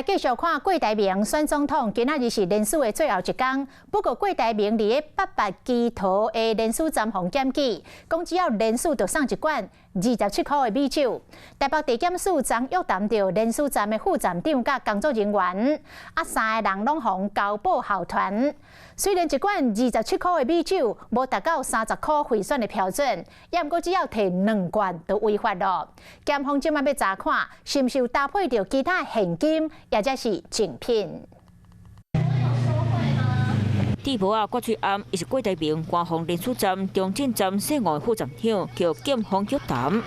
繼續看郭台銘選總統，今仔日是連署的最後一工。不過郭台銘佇咧八百基桃的連署站予檢舉，講只要連署就送一罐27箍的米酒。台北地檢署昨約談著連署站的副站長佮工作人員，啊三个人攏予交保候傳。雖然一罐二十七箍的米酒無達到30箍賄選的標準，也毋過只要提兩罐就違法囉。檢方這擺欲查看，是毋是有搭配著其他現金，抑者是贈品。地婆仔郭翠暗，伊是郭台銘官方連署站中正站姓黃副站長，予檢方約談。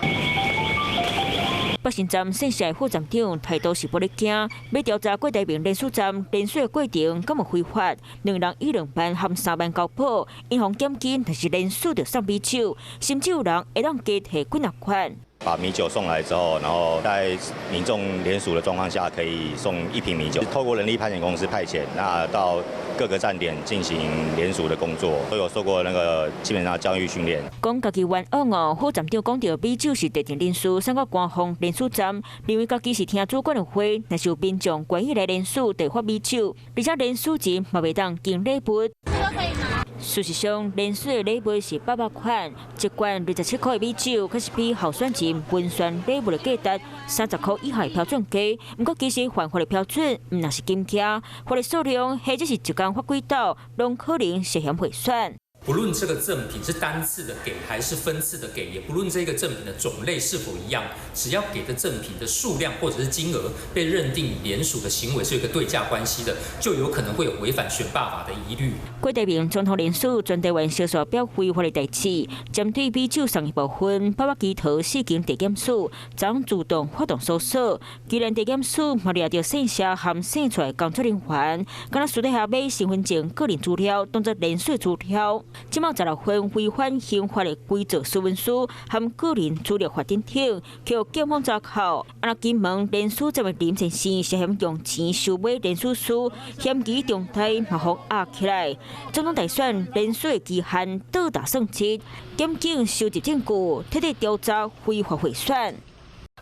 北新站姓謝副站長態度是無咧驚，欲調查郭台銘連署站連署的過程敢有違法，兩人以2萬和3萬交保，𪜶予檢舉，但是連署就送米酒，甚至有人會當加提幾若款。把米酒送來之後，然後在民眾聯署的狀況下，可以送一瓶米酒。透過人力派遣公司派遣，那到各個站點進行聯署的工作，都有受過那個基本上教育訓練。講家己冤枉哦，副站長講著米酒是特定人士送到官方連署站，認為家己是聽主管的話，若是有民眾願意來連署，就發米酒，而且連署前嘛袂當敬禮物。事實上，連署的禮物是八百款，一罐27箍的米酒，確實比候選人文宣禮物的價值30箍以下的標準低。毋過，其實犯法的標準毋但是金額，發的數量或者是一工發幾斗，攏可能涉嫌賄選。不論這個贈品是單次的給還是分次的給，也不論這個贈品的種類是否一樣，只要給的贈品的數量或者是金額被認定與聯署的行為是有一個對價關係的，就有可能會有違反選罷法的疑慮。郭台銘總統連署全台灣銷售表違法的代誌，針對米酒送的部分，八百基桃四間地檢署昨主動發動搜索，既然地檢署嘛掠著姓謝和姓蔡工作人員，敢若私底下買身份證、個人資料當作連署資料。這擺16份違反刑法的偽造私文書和個人資料法等等，予檢方查扣。啊，金門連署站的林先生涉嫌用錢收買連署書，嫌疑重大，嘛予押起來。總統大選連署的期限倒打算七，檢警收集證據，徹底調查非法賄選。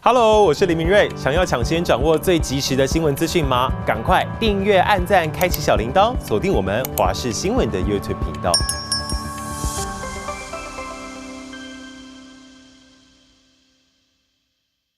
Hello，我是林明瑞。想要搶先掌握最及時的新聞資訊嗎？趕快訂閱、按讚、開啟小鈴鐺，鎖定我們華視新聞的 YouTube 頻道。